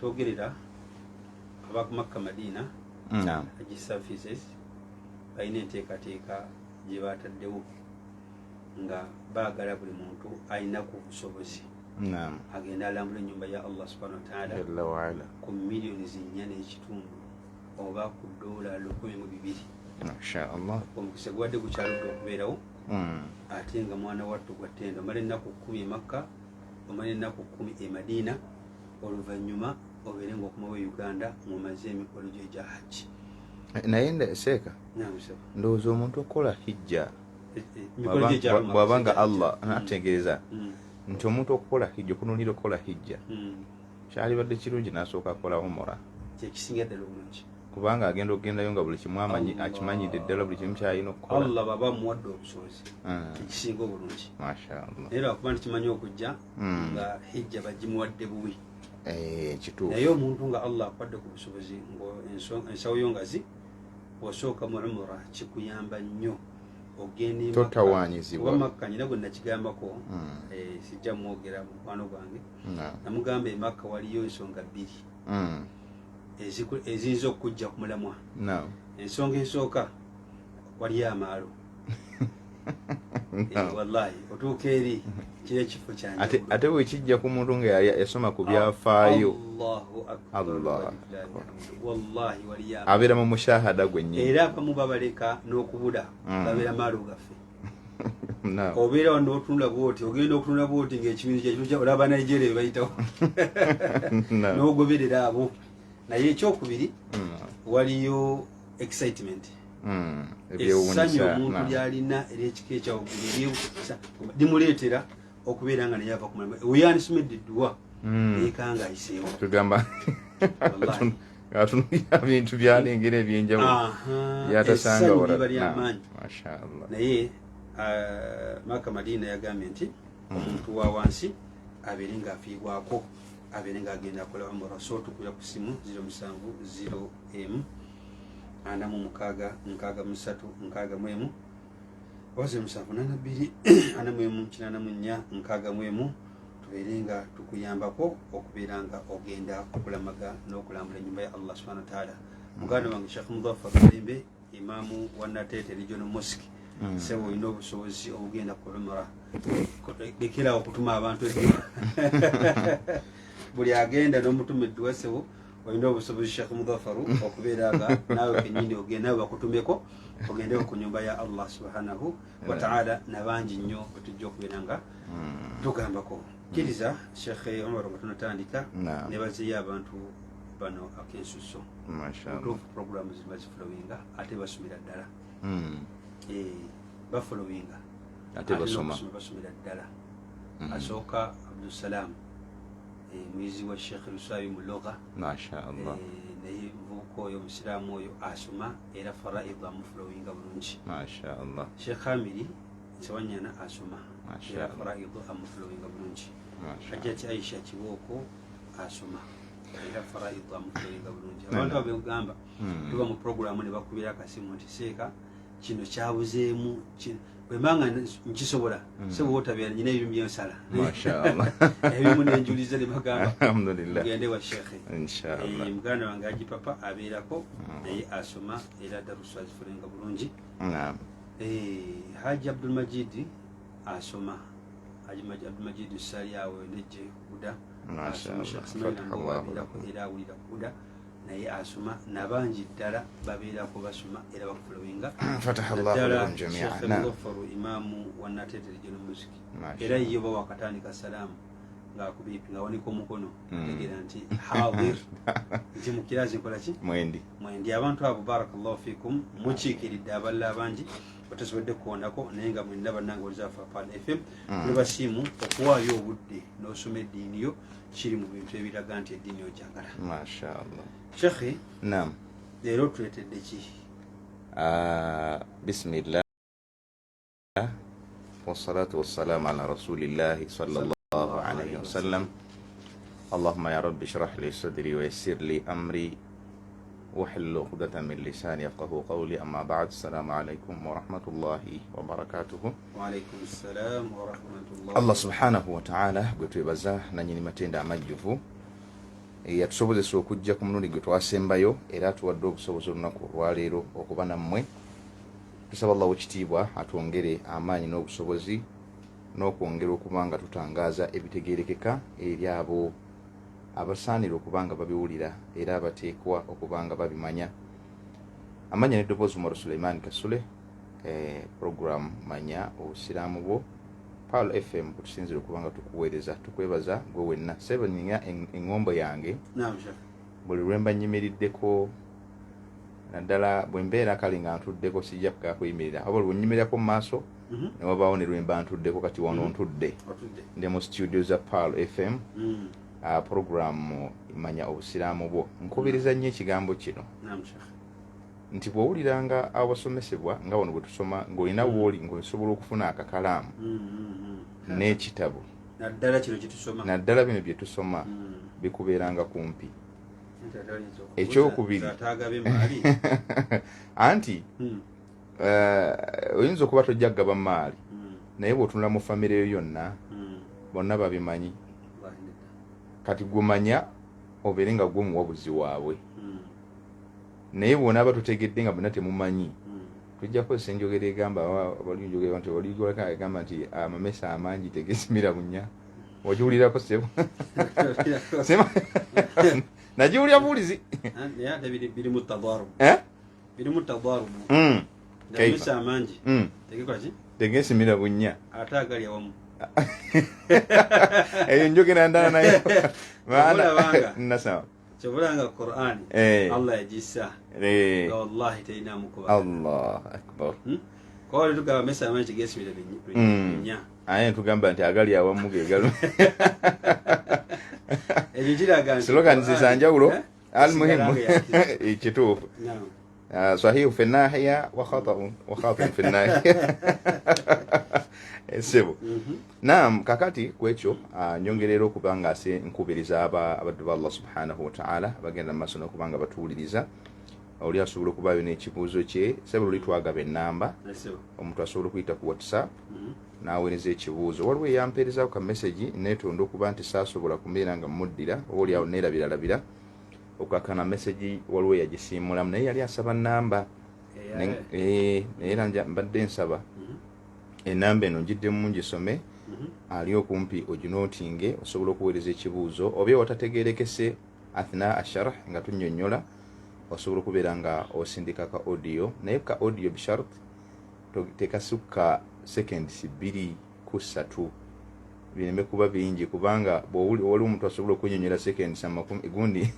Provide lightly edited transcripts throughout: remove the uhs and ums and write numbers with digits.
Wetwogerera abakumakka Madiina Hajji Services balina enteekateeka gye bataddewo nga baagala buli muntu alina ku busobozi agenda alambula ennyumba ya Allah subhanahu wataala ku miliyoni zinnya n'ekitundu oba ku dola 12,000. Omukisa gubadde gukyaludde okubeerawo, ate nga mwana wattu gwa ttendo. Omala ennaku 10 e Makka, omala ennaku 10 e Madiina, oluvannyuma obeere ng'okomawo e Uganda ng'omaze emikolo gyo egya hajji. Naye seeka, ndowooza omuntu okukola hijja bw'aba nga Allah ategeeza nti omuntu okukola hijja, okunulira okukola hijja, kyalibadde kirungi n'asooka akola umura. Kyekisinga ddala obulungi. Kubanga agenda okugendayo nga buli kimu amanyi, akimanyidde ddala buli kimu kyalina okukola. Allah baba amuwadde obusobozi, ekisinga obulungi. Mashallah. Naye lwakuba nti kimanyi okujja nga hijja bagimuwadde buwi. Kituufu. Naye omuntu nga Allah akwadde ku busobozi, ensawo yo ngazi, osooka mu umura, kikuyamba nnyo ogenda. Totawanyizibwa. Kuba Makka nyina gwe nakigambako, sijja mwogera, mukwano gwange, namugamba emakka waliyo ensonga bbiri eziyinza okukujja ku mulamwa. Ensonga esooka, waliyo amaalo. Wallahi otuuka eri kiri ekifo. Ate bwekijja ku muntu nga yasoma ku byafaayo, wallahi waliyo abeera mu mushahada gwennyini. Era abamu babaleka n'okubuda, babeera maalo gaffe. Obeera wano otunula bwoti, ogenda okutunula bwoti ngaekibintu kyekimu, olaba Nigeria bebayitawo n'ogoberera abo. Naye ekyokubiri, waliyo excitement, essanyu omuntu lyalina eryekika ekyawaggulu limuleetera okubeera nga naye ava ku mulimu weyandisomedde edduwa yekanga ayiseewo. Tugamba atunulira bintu byalengera ebyenjawulo byatasanga. Essanyu liba lyamaanyi. Naye Maka Madina yagambye nti omuntu wa wansi abeere ng'afiibwako, abeere ng'agenda akola umura. So tukubira ku simu 07 0 m 46 63 61 oba 07 82 41 84 61, tubeere nga tukuyambako okubeera nga ogenda okulamaga n'okulambula ennyumba ya Allah subhana wataala. Muganda wange Sheikh Muzaffar Mulembe, imaamu wa Nateete Regional Mosque, sebo olina obusobozi obugenda ku umura, lekerawo okutuma abantu edduwa. Buli agenda n'omutuma edduwa. Sebo olina obusobozi, Sheikh Muzaffaru, okubeera nga naawe kenyini ogenda, nawe bakutumeko ogendeko ku nyumba ya Allah subhanahu wataala. Nabangi nnyo bwetujja okubeera nga tugambako. Kkiriza, Sheikh Omar, nga tunatandika, nebazeyo abantu bano akensuso. Mutuufu, programu zino bazifollowinga ate basomera ddala. Bafollowinga. Ate basoma. Basomera ddala. Asooka Abdussalam, muyizi wa Sheikh Lusabi mu lugha. Mashaallah. Naye muvubuka oyo omusiraamu oyo asoma era faraid amufollowinga bulungi. Mashaallah. Sheikh Amiri Nsewanyana asoma era faraid amufollowinga bulungi. Hajjati Aisha Kibooko asoma era faraid amufollowinga bulungi. Abantu abo begamba tuba mu programu ne bakubira akasimu nti, "Seeka, kino kyabuzeemu." Bwembanga nkisobola, sebo wotabeera nyina ebimu byensala, ebimu nenjuliza ne bagamba gende wa shekhe. Muganda wange Haji Papa abeerako, naye asoma era darusu azifulenga bulungi. Haji Abdulmajidi asoma, Haji Abdulmajidi Sali awo nejje kuda asoma. Shekh Ismail abeerako era awulira kuda, naye asoma. Nabangi ddala babeerako basoma era bakufollowinga, naddala Sheikh Muzaffaru, imaamu wa Nateete Regional Mosque. Era ye oba wakatandika salaamu ng'akubiipi ng'awanika omukono, ategeera nti hadir, nti mu kiraazi nkola ki. Mwendi. Mwendi. Abantu abo, barakallahu fikum, mukiikiridde abalala abangi batasobodde kuwonako, naye nga mwenna bannange olizaafa Pan FM tuli basiimu. Okuwaayo obudde n'osoma eddiini yo kiri mu bintu ebiraga nti eddiini ogyagala. Mashaallah. Shekhe, Naam. leero tuleetedde ki? Bismillah wassalatu wassalamu ala rasulillahi sallallahu alayhi wasallam. Allahumma ya rabbi shrah li sadri wa yassir li amri wahlul uqdatan min lisani yafqahu qawli. Amma ba'd, assalamu alaykum wa rahmatullahi wa barakatuhu. Waalaikum ssalam warahmatullah. Allah subhanahu wa ta'ala gwe twebaza, nanyini matenda amajjuvu. Yatusobozesa okujja ku mulundi gwe twasembayo, era atuwadde obusobozi olunaku olwaleero okuba nammwe. Tusaba Allah wekitiibwa atwongere amaanyi n'obusobozi n'okwongera okuba nga tutangaaza ebitegeerekeka eri abo abasaanira okuba nga babiwulira era abateekwa okuba nga babimanya. Amanya n'eddoboozi Umar Suleiman Kasule, program Manya Obusiraamu Bwo, Pearl FM kutusinzira okuba nga tukuweereza. Tukwebaza gwe wenna. Sebo, nina eŋŋombo yange buli lwe mba nnyimiriddeko, naddala bwe mbeera kale nga ntuddeko, sijja kugaa kuyimirira, oba lwe nnyimirirako mu maaso ne wabaawo ne lwe mba ntuddeko. Kati wano ntudde, ndi mu studio za Pearl FM, program Manya Obusiraamu Bwo. Nkubiriza nnyo ekigambo kino nti bw'owuliranga awasomesebwa nga wano bwe tusoma, ng'olina wooli ng'osobola okufuna akakalaamu n'ekitabo, naddala kino kyetusoma, naddala bino bye tusoma, bikubeeranga kumpi. Ekyokubiri, anti oyinza okuba tojja kugaba maali, naye bw'otunula mu famire yo yonna, bonna babimanyi. Kati gumanya obeere nga gwe omuwabuzi waabwe, naye bw'onaaba tutegedde nga bonna temumanyi, tujja kukozesa enjogera egamba, wali njogera nti waligolaka egamba nti amamesa amangi tegesimira bunnya. Ogiwulirako, sebo? Nagiwulira buwulizi. Naye ate birimu tadarubu. Eh? Birimu tadarubu. Amamesa amangi tegekola ki? Tegesimira bunnya. Ate agali awamu. Eyo njogera ndala nayo. Olabanga. Nasaba. Kyobulanga Quran Allah yagissa nga wallahi terinamukuba. Allah akbar. Kuba tugamba amamesa amangi tegesimira bunnya. Aye ntugamba nti agali awamu gegalu. Ekyo kiraga nti slogans za njawulo. Eh? Almuhimu Sigala nga yakira. Kituufu. Naam. صحيح في الناحية وخطأ وخاطئ في الناحية، sebo. Naam, kakati kwekyo nyongerera okuba nga ase nkubiriza abaddu ba Allah subhanahu wataala bagenda mu maaso n'okuba nga batuwuliriza. Oli asobola okubaayo n'ekibuuzo kye, sebo. Luli twagaba ennamba, Sebo. omuntu asobola okuyita ku WhatsApp n'aweereza ekibuuzo. Waliwo eyampeerezaako ka message, neetonda okuba nti saasobola kumbeera nga muddira, oba oliawo neerabiralabira okakana message. Waliwo eyagisiimulamu, naye yali asaba namba. Naye era mbadde nsaba enamba eno ngiddemu ngisome, ali okumpi oginootinge, osobola okuweereza ekibuuzo oba ewatategerekese athna asharh nga tunnyonnyola, osobola okubeera nga osindika ka audio, naye ka audio bishart tekasukka seconds 2 ku 3, bireme kuba bingi, kubanga waliwo omuntu asobola okunyonyola seconds amakumi gundi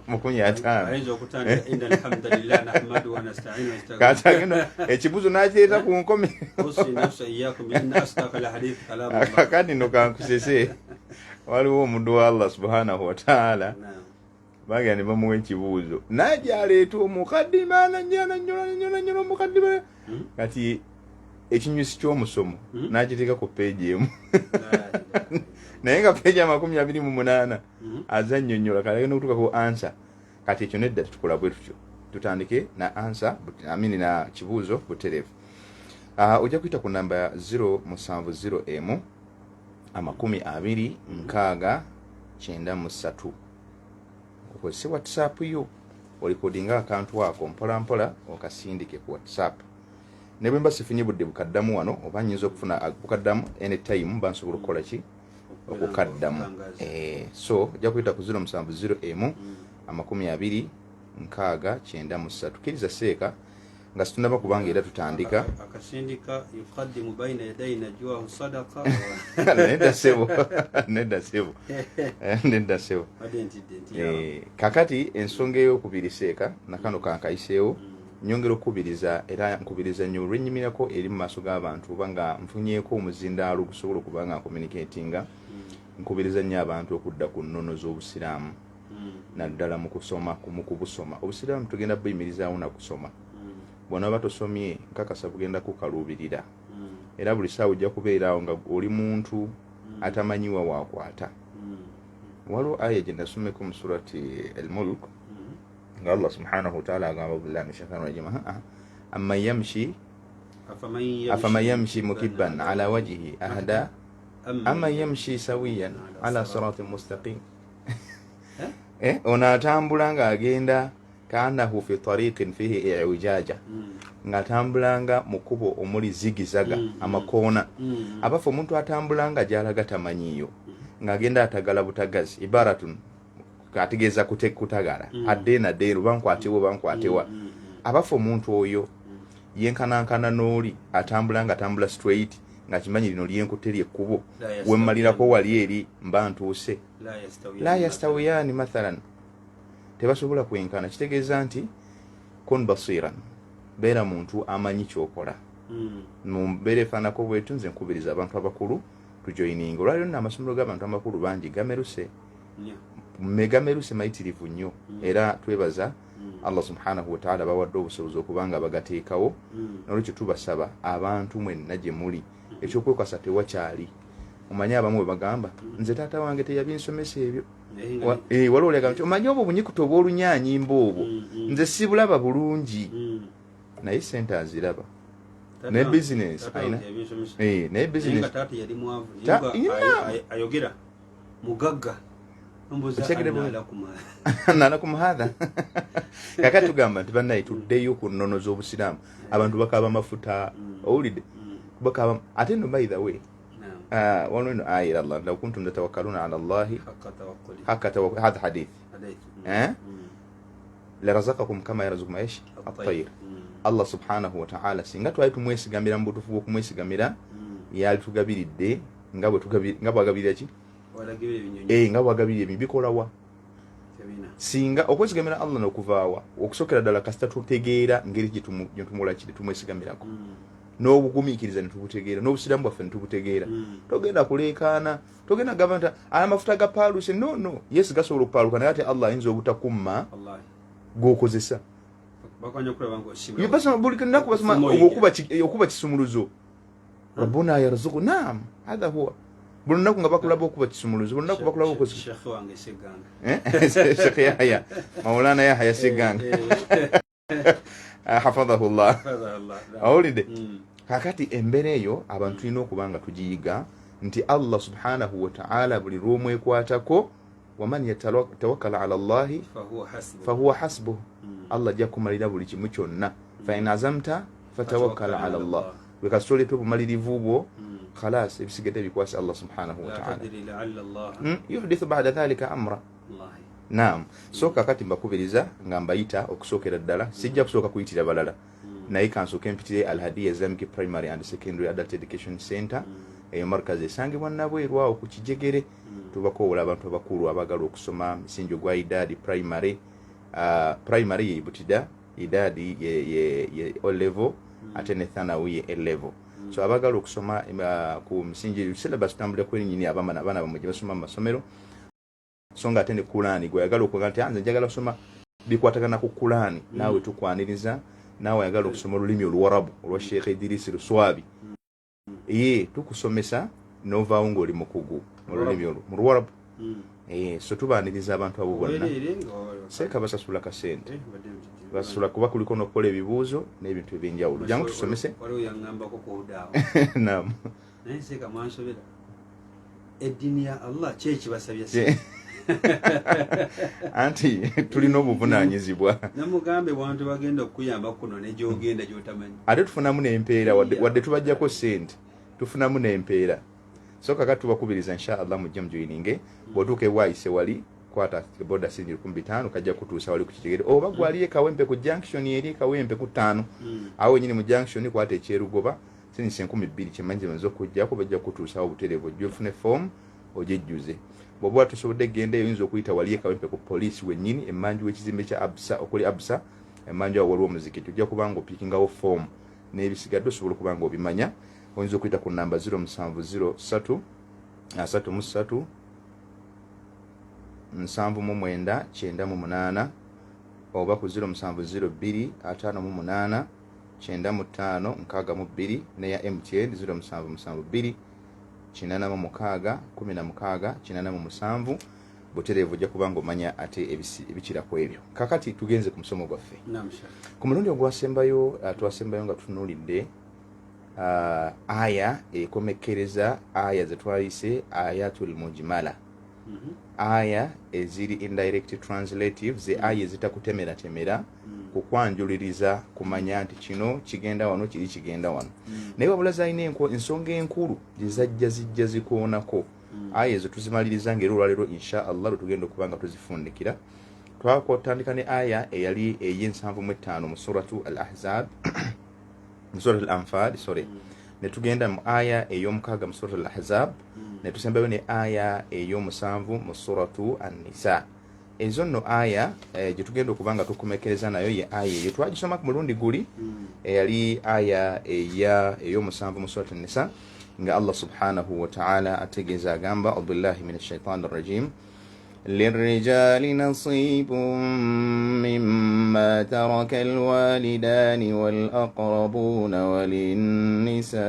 50. Ayinza okutandika inna alhamdulillah nahmadu wa nasta'inu wa nastaghfiruh. Kati agenda ekibuuzo n'akireeta ku nkomi. Usi nafsa iyyakum inna asdaqa alhadith kalam Allah. Kakati nno kankusese, waliwo omuddu wa Allah subhanahu wataala, Naam. bagenda ne bamuwa ekibuuzo, najaleeta omukaddima nanyola nanyola nanyola omukaddima. Kati ekinyusi ky'omusomo n'akiteeka ku peegi emu, La ilaha illallah. naye nga peegi 28 aze annyonnyola, kale agenda okutuuka ku answer. Kati ekyo nedda, tetukola bwe tutyo. Tutandike na answer amini na kibuuzo butereevu. Ojja kuyita ku namba ya 0701 20 60 93, okozese WhatsApp yo, olikodinga akantu ako mpola mpola, okasindike ku WhatsApp. Ne bwe mba sifunye budde bukaddamu wano, oba nyinza okufuna bukaddamu anytime, mba nsobola okukola ki? Okukaddamu. So ojja kuyita ku 0701 20 60 93. Kkiriza seeka nga situnaba, kubanga era tutandika. Akasindika yuqaddimu baina yadai najwahu sadaqa. Nedda sebo, nedda sebo, nedda sebo. Badde ntidde nti Kakati ensonga eyokubiri, seeka, nakano kankayiseewo. Nyongera okukubiriza, era nkubiriza nnyo olwenyimirako eri mu maaso g'abantu, oba nga nfunyeeko omuzindaalo ogusobola okuba nga ncommunicatinga, nkubiriza nnyo abantu okudda ku nnono z'obusiraamu, naddala mu kusoma, mu kubusoma. Obusiraamu tugenda buyimirizaawo na kusoma. Bw'onaaba tosomye, nkakasa bugenda kukaluubirira, era buli saawa ojja kubeeraawo nga oli muntu atamanyiwa wakwata. Waliwo aya gye nasomeko mu surati Al-Mulk, nga Allah subhanahu wataala agamba, billahi min shaitani rajim, amman yamshi afaman yamshi mukibban ala wajhihi ahda amman yamshi sawiyan ala siratin mustaqim. Ono atambula ng'agenda kaannahu fi tariqin fihi iwijaja, ng'atambulanga mu kkubo omuli zigizaga, amakoona. Abaffe, omuntu atambula nga gy'alaga tamanyiiyo, ng'agenda atagala butagazi, ibaratun ategeeza kutagala, adde nadde eno, bankwatewa bankwatewa. Abaffe, omuntu oyo yenkanankana n'oli atambula nga atambula straight, ng'akimanyi lino lyenkutte lyekkubo, wemmalirako wali eri mba ntuuse? La yastawiyani mathalan, tebasobola kwenkana. Kitegeeza nti kun basiran, beera muntu amanyi kyokola. Mu mbeera efaanako bwetu, nze nkubiriza abantu abakulu tujoyininga. Olwaliro nno amasomero g'abantu amakulu bangi gameruse, gameruse mayitirivu nnyo, era twebaza Allah subhanahu wataala bawadde obusobozi okuba nga bagateekawo. Nolwekyo tubasaba abantu mwenna gye muli, ekyokwekasa tewakyali. Omanye abamu bwe bagamba, "Nze taata wange teyabinsomesa ebyo." Waliwo oli agamba nti, "Omanye obwo bunyikuta obw'olunyanyimba obwo, nze sibulaba bulungi," naye sente aziraba ne business ayina, naye business Taata yali mwavu, ayogera mugagga. Nalakum hatha. Kakati tugamba nti bannaye, tuddeyo ku nnono z'obusiraamu. Abantu bakaaba mafuta, owulidde? Bakaaba. Ate no, by the way, waliwo eno aya, Allah, law kuntum tatawakkaluna ala Llahi haqqa tawakkul, hatha hadith, larazakakum kama yarzukum ish at-tayr. Allah subhanahu wa ta'ala, singa twali tumwesigamira mu butuufu bw'okumwesigamira, yali tugabiridde nga bwagabirira ki? Nga bwagabirira ebintu bikolawa. Singa okwesigamira Allah nokuvaawa, okusookera ddala kasita tutegeera ngeri gyetumula ki tumwesigamirako, n'obugumiikiriza netubutegeera, n'obusiraamu bwaffe netubutegeera, togenda kuleekaana, togenda gamba nti amafuta gapaaluse. No, no, yes, gasobola okupaaluka, naye ate Allah ayinza obutakumma g'okozesa. Buli lunaku basoma okuba kisumuluzo, rabbuna yarzuku. Naam, hadha huwa. Buli lunaku nga bakulaba okuba kisumuluzo, buli lunaku bakulaba okozesa. Sheikh Yahya, Maulana Yahya Seganga, hafadhahu Llah. Owulidde? Kakati embeera eyo abantu tulina okuba nga tugiyiga nti Allah subhanahu wataala buli lwomwekwatako, waman yatawakkala ala Llahi fahuwa hasbuh, Allah ajja kumalira buli kimu kyonna. Fain azamta fatawakkal ala Llah, bwekasita oleeta obumalirivu bwo, khalas, ebisigadde bikwasa Allah subhanahu wataala. Yuhdithu bada dhalika amra. Naam. So kakati mbakubiriza nga mbayita okusookera ddala, sijja kusooka kuyitira balala, naye kansooke mpitire Alhadiya Islamic Primary and Secondary Adult Education Center. Eyo markazi esangibwa Nabweru awo ku Kijegere. Tubakoowola abantu abakulu abagala okusoma misingi ogwa idadi, primary, primary ye ibtida, idadi ye O level, ate ne thanawi ye A level. So abagala okusoma ku misingi, syllabus tutambulira kwenyini abaana bamwe gye basoma mu masomero. So nga ate ne Kulaani, gweyagala okuga nti nze njagala kusoma bikwatagana ku Kulaani, naawe tukwaniriza. Naawe ayagala okusoma olulimi Oluwarabu olwa Sheekh Idirisi Luswabi, ye tukusomesa novaawo ng'oli mukugu mu lulimi olwo, mu Luwarabu. So tubaaniriza abantu abo bonna. Seeka basasula kasente, basasula kuba kuliko n'okukola ebibuuzo n'ebintu ebyenjawulo. Jangu tusomese. Naam. Naye seeka mwansobera, eddiini ya Allah kyekibasabye. Anti tulina obuvunanyizibwa. Namugambe wantu bagenda okukuyamba kuno negyogenda gyotamanyi. Ate tufunamu n'empeera, wadde tubajjako sente, tufunamu n'empeera. So kaka tubakubiriza, inshallah mujje mujoyininge. Bw'otuuka ebwayise wali, kwata boda siringi 15,000, kajja kutuusa wali ku Kijegere, oba gwaliyo Kawempe ku junction eri Kawempe ku 5, awo wenyini mu junction kwata ekyerugoba, siringi 2000, kyemanyi gyebayinza okujjako, bajja kutuusawo butereevu. Ojja ofune foomu ogyejjuze. Bw'oba tosobodde genda eyo, oyinza okuyita wali e Kawempe ku poliisi wennyini, emmanju w'ekizimbe kya Absa, okuli Absa, emmanju awo waliwo omuzikiti, ojja kuba nga opiikingawo foomu n'ebisigadde osobola okuba nga obimanya. Oyinza okuyita ku namba 0703 33 79 98, oba ku 0702 58 95 62, neya MTN 0772 86 16 87. Butereevu ojja kuba nga omanya ate ebikira ku ebyo. Kakati tugenze ku musomo gwaffe. Ku mulundi ogwasembayo, twasembayo nga tutunuulidde aya ekomekkereza aya zetwayise ayatul mujmala. Aya eziri indirect translative ze aya ezitakutemeratemera kukwanjuliriza kumanya nti kino kigenda wano, kiri kigenda wano, naye wabula zalina ensonga enkulu gyezajja zijja zikoonako. Aya ezo tuzimaliriza nga era olwaleero insha Allah lwetugenda okuba nga tuzifundikira. Twakotandika ne aya eyali ey'e75 mu Suratu Al Ahzab, mu Surat Al Anfal, sorry, ne tugenda mu aya ey'omukaga mu Surat Al Ahzab, ne tusembayo ne aya ey'omusanvu mu Suratu Annisa. Ezo nno aya gye tugenda okuba nga tukomekereza nayo ye aya eyo twagisoma ku mulundi guli, eyali aya ey'omusanvu mu Surat Annisa, nga Allah subhanahu wataala ategeeza, agamba: audubillahi min ashaitani rrajim, للرجال نصيب مما ترك الوالدان والأقربون وللنساء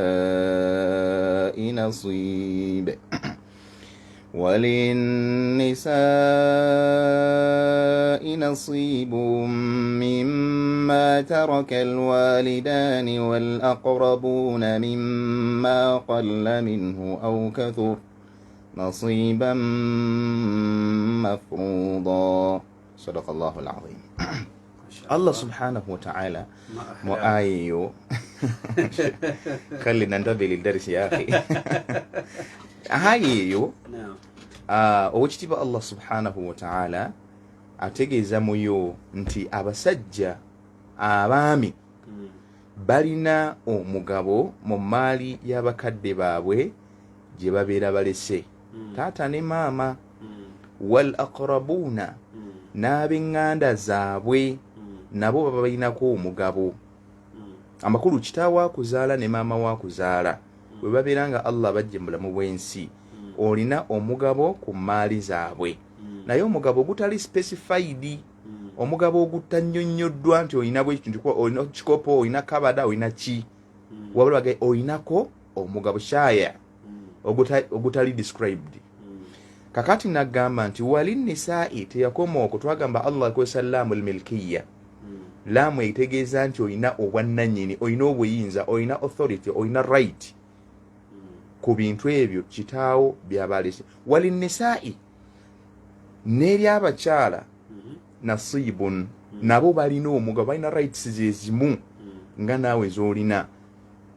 نصيب مما ترك الوالدان والأقربون مما قل منه أو كثر نصيبا مفروضا. صدق الله العظيم. Allah subhanahu wa ta'ala mu aya eyo, خلينا ننتبه للدرس يا أخي, aya eyo owekitiibwa Allah subhanahu wa ta'ala ategeeza muyo nti abasajja abaami balina omugabo mu maali y'abakadde baabwe gye babeera balese, taata ne maama, wal aqrabuuna, n'ab'eŋŋanda zaabwe nabo baba balinako omugabo. Amakulu, kitaawo akuzaala ne maama wakuzaala bwe babeera nga Allah bajje mu bulamu bw'ensi, olina omugabo ku maali zaabwe, naye omugabo ogutali specified, omugabo ogutannyonnyoddwa nti olina bwekintu, olina kikopo, olina kabada, olina ki, wabula bagaye olinako omugabo shaya ogutali described. Kakati nagamba nti wali nisaai, teyakoma okwo. Twagamba Allah akozesa laamu lmilkiya, laamu etegeeza nti olina obwannannyini, olina obuyinza, olina authority, olina right ku bintu ebyo kitaawo byabalese. Wali nisaai, n'eri abakyala, nasibun, nabo balina omugabo, balina rights zezimu nga naawe z'olina,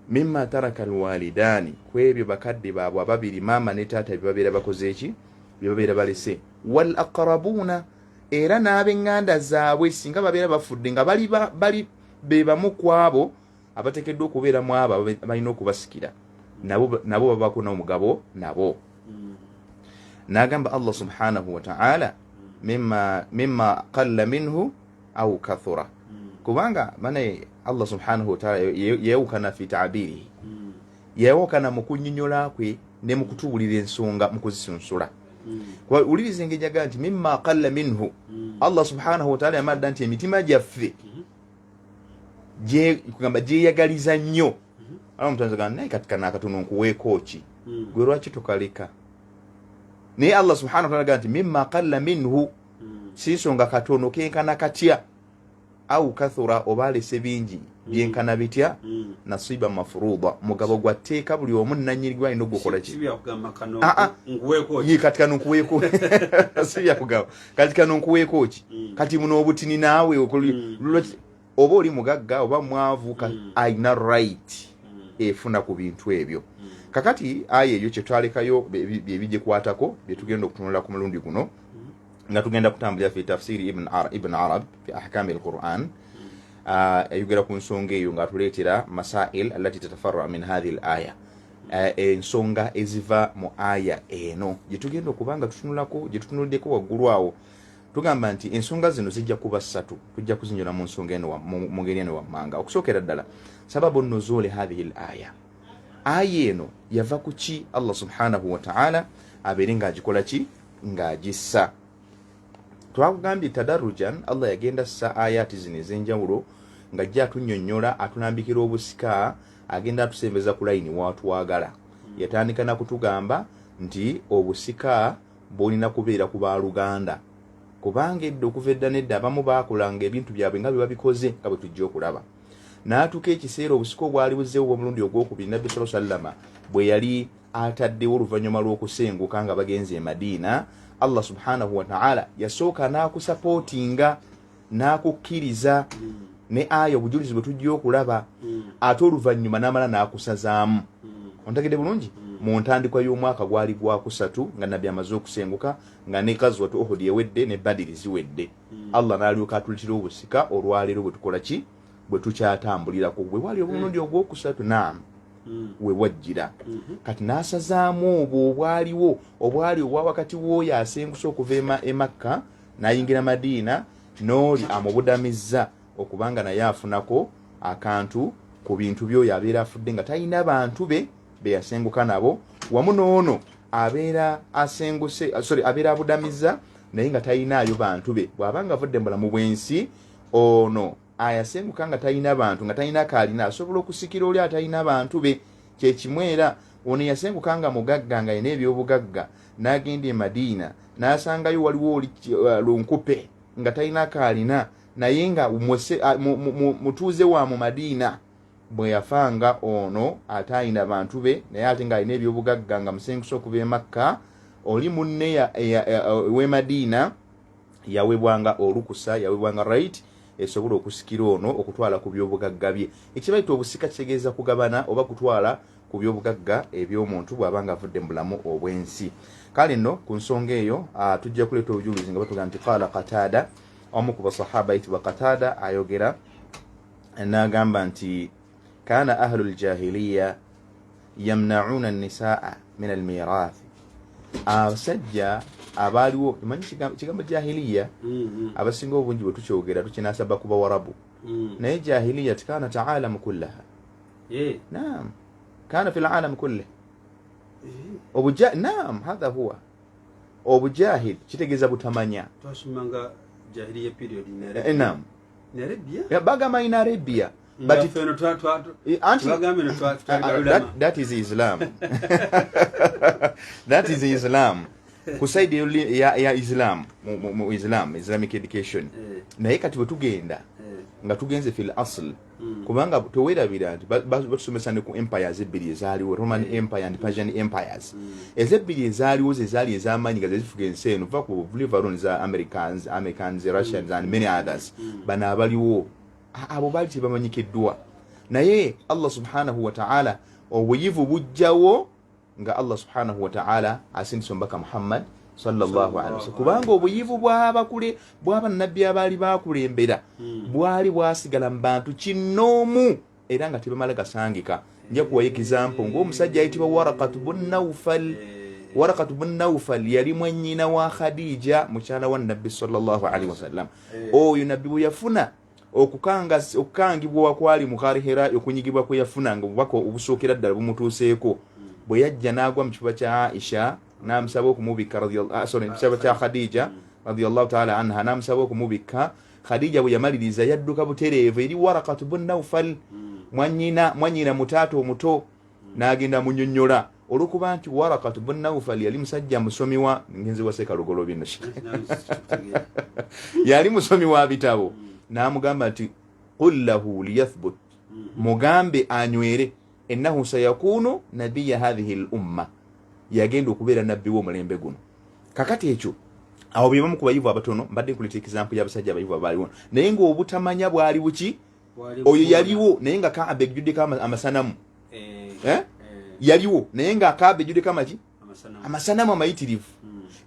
mimma taraka alwalidaani, ku ebyo bakadde baabwe ababiri, maama ne taata, bye babeera bakoze eki, bye babeera balese, wal aqrabuuna, era n'ab'eŋŋanda zaabwe singa babeera bafudde nga bali, bali be bamu ku abo abateekeddwa okubeera mu abo balina okubasikira, nabo babako n'omugabo nabo. N'agamba Allah subhanahu wa ta'ala mimma qalla minhu au kathura, kubanga bane Allah subhanahu wa ta'ala yewukana fi ta'birihi, yewukana mu kunnyonnyola kwe ne mu kutuwulira ensonga mu kuzisunsula. Kuba wuliriza engeri jaga nti mimma qalla minhu. Allah subhanahu wa ta'ala yamadda nti emitima gyaffe kugamba gyeyagaliza nnyo. Ala omuntu ayinza naye kati kano akatono nkuweeko ki, gwe lwaki tokaleka? Naye Allah subhanahu wa ta'ala agamba nti mimma qalla minhu, si nsonga katono kenkana katya, au kathura, oba alese bingi byenkana bitya, nasiba mafuruda, mugabo gwa tteeka, buli omu nanyini gwe alina ogukola ki. Si byakugamba kano Ah, ah. nkuweeko ki? Ye kati kano nkuweeko, si byakugamba kati kano nkuweeko ki, kati muno obutini naawe oba oli mugagga oba mwavu, alina right efuna ku bintu ebyo. Kakati aya eyo kyetwalekayo byebigikwatako byetugenda okutunula ku mulundi guno, nga tugenda kutambulira fi tafsiri Ibn Arab fi ahkami al-Quran. Ayogera ku nsonga eyo ng'atuleetera masail allati tatafarra min hadhihi al aya, ensonga eziva mu aya eno gyetugenda okuba nga tutunulako, gyetutunuliddeko waggulu awo. Tugamba nti ensonga zino zijja kuba ssatu, tujja kuzinyola mu nsonga eno mu ngeri eno wammanga. Okusookera ddala, sababu nuzuli hadhihi l aya, aya eno yava ku ki Allah subhanahu wataala abeere ng'agikola ki, ng'agissa. Twakugambye tadarujan, Allah yagenda ssa ayati zino ez'enjawulo ng'ajja atunnyonnyola, atulambikira obusika, agenda atusembeza ku layini watwagala. Yatandika nakutugamba nti obusika bulina kubeera ku baluganda, kubanga edda, okuva edda nedda, abamu baakolanga ebintu byabwe nga bye babikoze, nga bwe tujja okulaba. N'atuuka ekiseera obusika obwali buzzeewo obw'omulundi ogwokubiri, Nabbi sala sallama bwe yali ataddewo oluvannyuma lw'okusenguka nga bagenze e Madiina, Allah subhanahu wataala yasooka n'akusapootinga n'akukkiriza ne aya obujulizi bwe tujja okulaba, ate oluvannyuma n'amala n'akusazaamu. Ontegedde bulungi? Mu ntandikwa y'omwaka gwali gwakusatu nga nabbi amaze okusenguka, nga ne gazwatu Uhud ewedde ne Badiri ziwedde, Allah n'alyoka atulitira obusika olwaleero bwe tukola ki, bwe tukyatambulirako, bwe bwali obulundi ogwokusatu. Naam, we bwajjira kati n'asazaamu obwo obwaliwo, obwali obwa wakati w'oyo asenguse okuva e Makka n'ayingira Madiina n'oli amubudamizza okubanga naye afunako akantu ku bintu by'oyo abeera afudde nga talina bantu be be yasenguka nabo, wamu n'ono abeera asenguse, sorry, abeera abudamizza naye nga talinaayo bantu be. Bw'aba nga avudde mu bulamu bw'ensi, ono ayasenguka nga talina bantu, nga talina kaalina, asobola okusikira oli atalina bantu be. Kyekimu era ono yasenguka nga mugagga, nga alina ebyobugagga, n'agenda e Madiina n'asangayo waliwo oli lunkupe nga talina kaalina, naye nga mutuuze wa mu Madiina. Bwe yafanga ono ate alina bantu be, naye ate ng'alina ebyobugagga, nga musenguse okuva e Makka, oli munne w'e Madiina yawebwanga olukusa, yawebwanga right esobola okusikira ono okutwala ku byobugagga bye. Ekibayita obusika kitegeeza kugabana oba kutwala ku byobugagga eby'omuntu bw'aba nga avudde mu bulamu obw'ensi. Kale nno ku nsonga eyo tujja kuleeta obujulizi nga batugamba nti qala Qatada, omu ku basahaba ayitibwa Qatada ayogera n'agamba nti kana ahlu ljahiliya yamnauna nisaa min almirathi. Abasajja abaaliwo, manyi kigambo jahiliya, abasinga obungi bwe tukyogera tukinasaba ku bawarabu, naye jahiliya kanat alamu kullaha. Naam, kana fi lalamu kullih. Naam, hatha huwa obujahil, kitegeeza butamanya. Naam, bagamba in Arabia. But that is Islam, that is Islam ku side ya Islam, mu Islam, Islamic education. Naye kati bwe tugenda nga tugenze fil asl, kubanga tewerabira nti batusomesa ne ku empires ebbiri ezaaliwo, Roman Empire and Persian empires. Ezebbiri ezaaliwo ze zaali ez'amaanyi nga zezifuga ensi eno, va ku livaron za Americans, Russians and many others. Bano abaliwo abo baali tebamanyikiddwa, naye Allah subhanahu wataala obuyivu bujjawo nga Allah subhanahu wataala asindisa omubaka Muhammad sallallahu alaihi wasallam, kubanga obuyivu bwabakule bwabannabbi abaali bakulembera bwali bwasigala mu bantu kinnoomu era nga tebamala gasangika. Nja kuwayo example ng'omusajja ayitibwa Warakatu bun Naufal. Warakatu bun Naufal yali mwannyina wa Khadija, mukyala wa nabbi sallallahu alaihi wasallam. Oyo nabbi bwe yafuna okukangibwa kwali mu Gharihira, okunyigibwa kwe yafuna nga obubaka obusookera ddala bumutuuseeko, bwe yajja n'agwa mu kifuba kya Aisha n'amusaba okumubikka, sorry, mu kifuba kya Khadija radiyallahu taala anha n'amusaba okumubikka. Khadija bwe yamaliriza yadduka butereevu eri Warakatu bun Naufal, mwanyina mutaata omuto, n'agenda munyonnyola. Olwokuba nti Warakatu bun Naufal yali musajja musomi wa ngenzi wa Sekalugolo bino, yali musomi wa bitabo, n'amugamba nti qul lahu liyathbut, mugambe anywere, innahu sayakunu nabiya hathihi l umma, yagenda okubeera nabbi w'omulembe guno. Kakati ekyo awo be bamu ku bayivu abatono. Mbadde nkuleeta example y'abasajja abayivu abaaliwo, naye ng'obutamanya bwali buki. Oyo yaliwo naye nga Kaaba ejjuddeko amasanamu. Yaliwo naye nga Kaaba ejjuddeko amaki, amasanamu amayitirivu.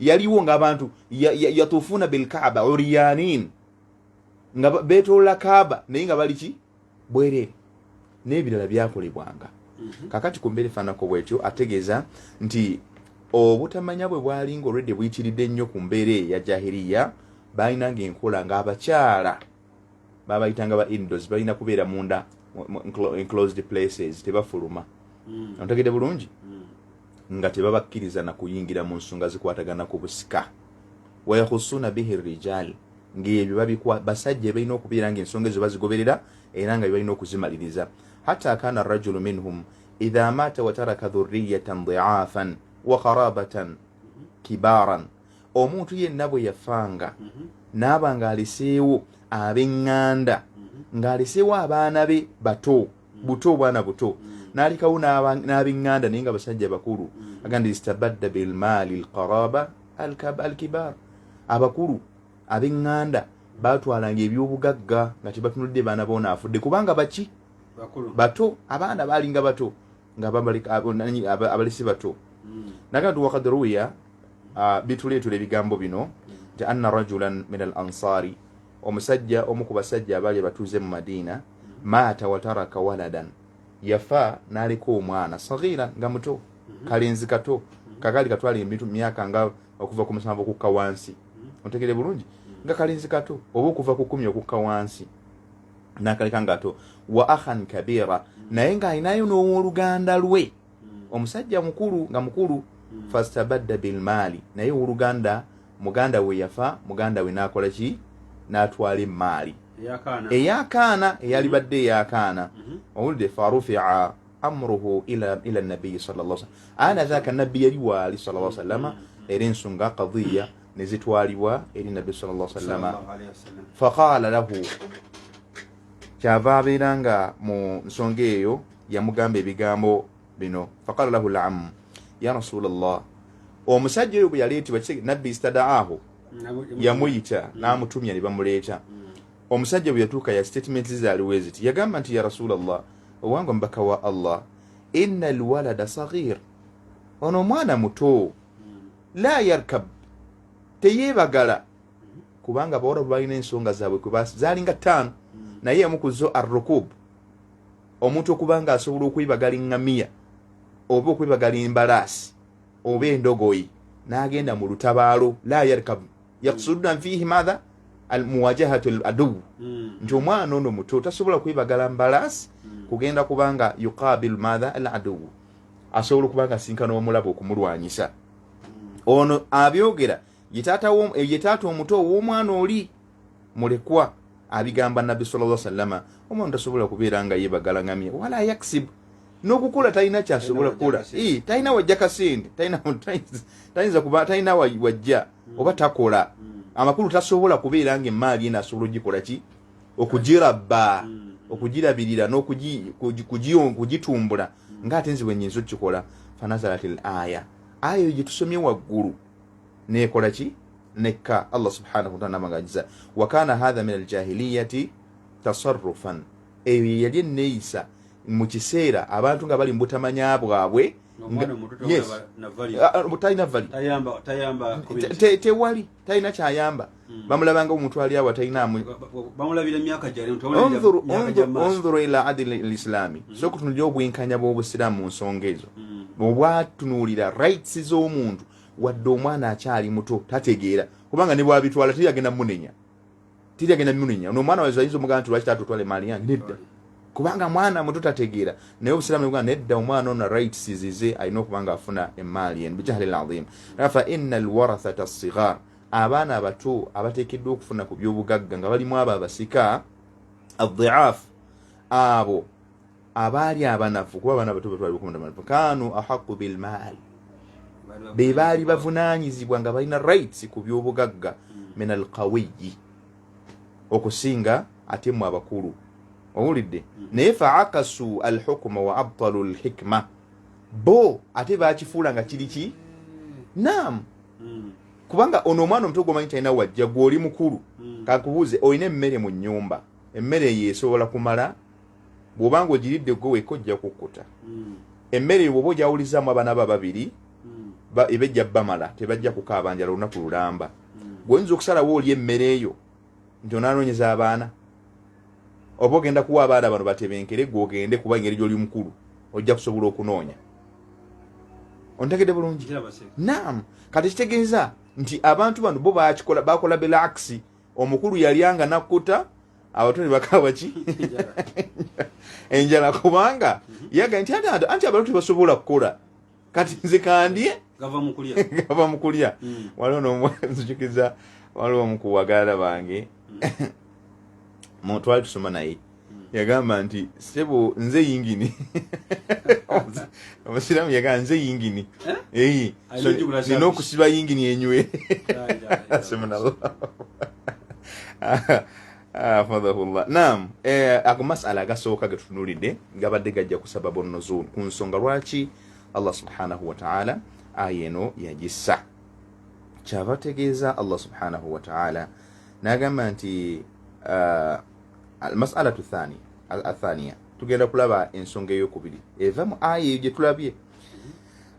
Yaliwo ng'abantu yatuufuuna bilkaaba uriyanin, nga beetolola Kaaba naye nga bali ki, bwereere, n'ebirala byakolebwanga. Kakati ku mbeera efaanako bwetyo, ategeeza nti obutamanya bwe bwali nga olwedde buyitiridde nnyo ku mbeera eyo eya jahiriya, balinanga enkola ng'abakyala babayitanga ba indoors, balina kubeera munda mu enclosed places, tebafuluma. Ontegedde bulungi? Nga tebabakkiriza na kuyingira mu nsonga zikwatagana ku busika. Wayakhusuuna bihi rijal, ng'ebyo babikwa basajja balina okubeera ng'ensonga ezo bazigoberera era nga balina okuzimaliriza. Hatta kana rajulu minhum idha mata wataraka dhurriyatan dhi'afan wa qarabatan kibaran, omuntu yenna bwe yafanga n'aba ng'aleseewo ab'eŋŋanda, ng'aleseewo abaana be bato buto, obwana buto, n'alekawo n'ab'eŋŋanda naye nga basajja bakulu, agamba istabadda bilmaali lqaraba. Alkibar, abakulu ab'eŋŋanda batwalanga ebyobugagga nga tebatunudde baana boona afudde, kubanga baki bato, abaana baalinga bato nga abalesi bato. Naga nti wakad ruwiya, bituleetera ebigambo bino nti anna rajulan min al ansari, omusajja omu ku basajja abaali abatuuze mu Madiina, maata wataraka waladan, yafa n'aleka omwana sagira nga muto, kalenzi kato kakali katwala emitu myaka nga okuva ku 7 okukka wansi, ontegere bulungi, nga kalenzi kato oba okuva ku 10 okukka wansi, n'akaleka nga ato. Wa akhan kabira, naye ng'alinayo n'owooluganda lwe omusajja mukulu nga mukulu, fastabadda bilmaali, naye owooluganda muganda we yafa, muganda we n'akola ki? N'atwala emmaali eyakaana, eyalibadde eyakaana. Owulidde? Farufia amruhu ila nabiyi sallallahu alaihi wasallam, ana dhaka nabbi yali waali sallallahu alaihi wasallam, era ensonga qadiya ne zitwalibwa eri nabbi sallallahu alaihi wasallam. Faqala lahu, kyava abeera nga mu nsonga eyo yamugamba ebigambo bino. Faqala lahu al-am ya rasulallah, omusajja oyo bwe yaleetebwa nabbi istadaahu, yamuyita n'amutumya ne bamuleeta. Omusajja bwe yatuuka ya statement zaaliwo eziti, yagamba nti ya rasulallah, owange omubaka wa Allah, inna alwalada saghir, ono omwana muto, la yarkab, teyeebagala, kubanga abawarabu balina ensonga zaabwe zaalinga 5, naye emu ku zo arrukub, omuntu okuba nga asobola okwebagala eŋŋamiya oba okwebagala embalaasi oba endogoyi n'agenda mu lutabaalo, la yarkab yaksuduna fihi madha almuwajahatu al aduw, nti omwana ono muto tasobola kwebagala mbalaasi kugenda kubanga yuqabilu madha al aduw, asobola okuba nga asinkana omulabe okumulwanyisa. Ono abyogera ye taata omuto ow'omwana oli mulekwa, abigamba nabbi sallallahu alaihi wasallam, omwana tasobola kubeera nga yeebagala ngamia wala yaksib, n'okukola talina kyasobola kukola, talina wajja kasente, tayinza kuba talina wajja oba takola, amakulu tasobola kubeera nga emmaali eno asobola ogikola ki, okugirabba, okugirabirira n'okugitumbula ng'ate nze bwe nnyinza okukikola. Fanazalat al aya, aya eyo gye tusomye waggulu neekola ki, nekka. Allah subhanahu wataala nabanga agiza wa kana hatha min aljahiliyati tasarrufan, eyo ye yali enneeyisa mu kiseera abantu nga bali mu butamanya bwabwe, talina vali, tewali, talina kyayamba, bamulabanga omuntu ali awo talina. Unzuru ila adili lislami, so kutunuulira obwenkanya bw'obusiraamu mu nsonga ezo, obwatunuulira rights z'omuntu, wadde omwana akyali muto tategeera, kubanga ne bwabitwala teri agenda munenya, teri agenda munenya. Ono omwana waizo ayinza omugamba nti lwaki taata otwala emaali yange? Nedda, kubanga mwana muto tategeera. Naye obusiraamu nebugamba nedda, omwana ono rights zize, alina okuba nga afuna emaali eno bijahli lazim. Fa inna alwarathata sigar, abaana abato abateekeddwa okufuna ku byobugagga nga balimu abo abasika adhiaf, abo abaali abanafu, kuba abaana abato batwalibwa, kanu ahaqu bilmaal, be baali bavunaanyizibwa nga balina rights ku byobugagga min alqawiyi, okusinga ate mu abakulu. Owulidde? Naye faakasu alhukuma wa abtalu lhikma, bo ate bakifuula nga kiri ki nam, kubanga ono omwana omuto gwomanyi talina wajja, gwe oli mukulu, kankubuuze, olina emmere mu nnyumba, emmere eyo esobola kumala? Bw'obanga ogiridde gwe wekka ojja kukkuta. Emmere eyo bw'oba ogyawulizaamu abaana bo ababiri, eba ejja bamala, tebajja kukaaba njala olunaku lulamba. Gweoyinza okusalawo oli emmere eyo nti onaanoonyeza abaana, oba ogenda kuwa abaana bano batebenkere, gwe ogende, kuba engeri gy'oli mukulu ojja kusobola okunoonya. Ontegedde bulungi? Naam. Kati kitegeeza nti abantu bano bo bakikola, bakola bilakisi, omukulu yalyanga nakkuta, abato ne bakaaba ki, enjala, kubanga yaga nti anti abato tebasobola kukola, kati nze kandye gava mu kulya. Waliwo nzijukiza, waliwo omu ku baganda bange, twali tusoma naye, yagamba nti sebo nze yingini, omusiraamu yagamba nze yingini, nina okusiba yingini enywe. Subhanallah, hafadhahullah. Naam, ago masala agasooka getutunulidde gabadde gajja ku sababu nuzul, ku nsonga lwaki Allah subhanahu wataala aya eno yagissa. Kyava ategeeza Allah subhanahu wataala n'agamba nti almasalatu athaniya, tugenda kulaba ensonga eyokubiri eva mu aya eyo gye tulabye.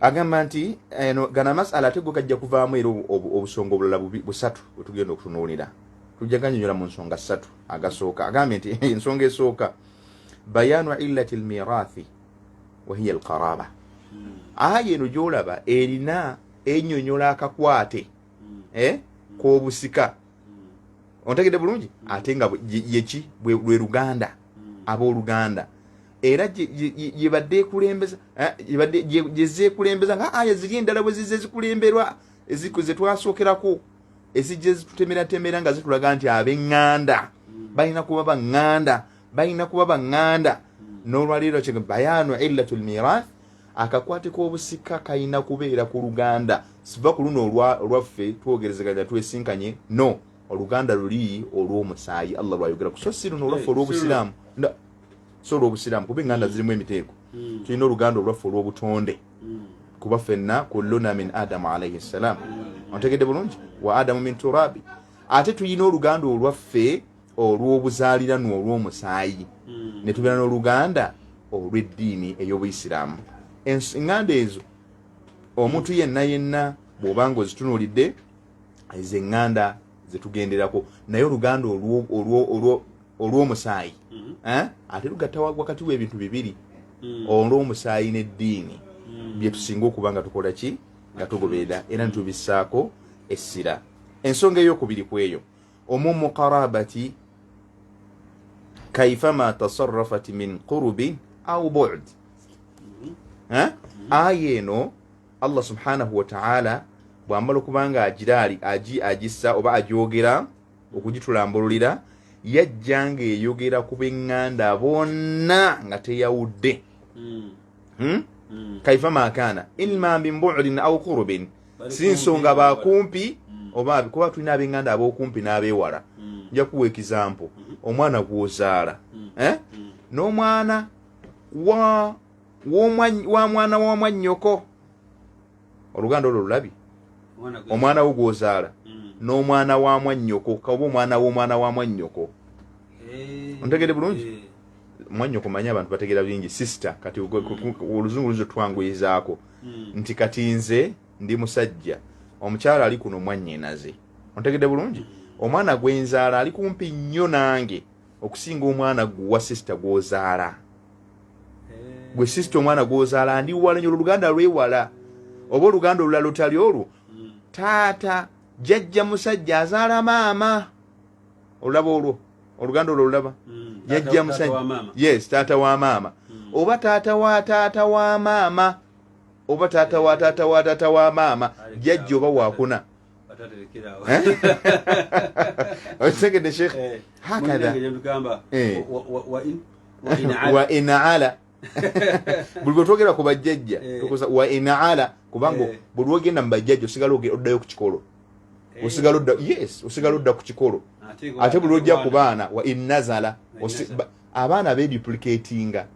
Agamba nti eno gana masala ate go gajja kuvaamu era obusonga obulala busatu bwetugenda okutunuulira, tujja ganyonyola mu nsonga ssatu. Agasooka agambye nti ensonga esooka, bayanu illati lmirathi wahiya alqaraba. Aya eno gyolaba erina enyonyola akakwate k'obusika, ontegedde bulungi? Ate nga yeki lwe luganda, abooluganda, era yebadde ekulembeza, yebadde gyezze ekulembeza nga aya ziri endala bwe zizze zikulemberwa zetwasookerako, ezijja zitutemeratemera nga zitulaga nti ab'eŋŋanda balina kuba baŋŋanda, balina kuba baŋŋanda. N'olwaleero kye bayanu illatu lmirath, akakwate k'obusika kalina kubeera ku luganda, siva ku luno olwaffe twogerezeganya twesinkanye, no oluganda luli olw'omusaayi Allah lwayogera ku, so si luno olwaffe olw'obusiraamu, so olw'obusiraamu, kuba eŋŋanda zirimu emiteeko. Tulina oluganda olwaffe olw'obutonde, kuba ffenna kulluna min Adamu alaihi ssalam, ontegedde bulungi? Wa Adamu min turabi. Ate tulina oluganda olwaffe olw'obuzaaliranwa olw'omusaayi, ne tubeera n'oluganda olw'eddiini ey'obuyisiraamu. Eŋŋanda ezo omuntu yenna yenna bw'obanga ozitunuulidde, ezo eŋŋanda zetugenderako, naye oluganda olw'omusaayi ate lugatta wakati w'ebintu bibiri, olw'omusaayi n'eddiini, bye tusinga okuba nga tukola ki, nga tugoberera era netubissaako essira. Ensonga eyokubiri ku eyo, umumu qarabati kaifama tasarrafat min qurubin au bu'd. Aya eno Allah subhanahu wataala bwamala okuba nga agiraali agissa oba agyogera okugitulambululira, yajja ng'eyogera ku b'eŋŋanda bonna nga teyawudde. Kaifa makana ilma min bu'din au qurubin, si nsonga bakumpi oba, kuba tulina ab'eŋŋanda ab'okumpi n'abeewala. Nja kuwa example, omwana gw'ozaala n'omwana wa wa mwana wa mwannyoko, oluganda olwo lulabi, omwana wo gw'ozaala n'omwana wa mwannyoko, oba omwana w'omwana wa mwannyoko, ontegere bulungi? Mwannyoko, manyi abantu bategeera bingi, sister. Kati oluzungu lunzo twanguyizaako nti kati nze ndi musajja, omukyala ali kuno mwannyinaze, ontegedde bulungi? Omwana gwenzaala ali kumpi nnyo nange okusinga omwana guwa sister gw'ozaala. Gwe sister, omwana gw'ozaala ndi wala nnyo, oluganda lwewala, oba oluganda olulala lutali olwo, taata jjajja musajja azaala maama, olulaba olwo oluganda olwo olulaba, jjajja musajja, yes, taata wa maama, oba taata wa taata wa maama, oba taata wa taata wa taata wa maama, jjajja oba wakuna. Okitegedde, Sheekh? Hakadha wa in ala, buli bwe twogera ku bajjajja tukoza wa in ala, kubanga buli lwogenda mu bajjajja osigala oddayo ku kikolo, osigala odda, yes, osigala odda ku kikolo. Ate buli lwojja ku baana, wa in nazala, abaana beduplicatinga.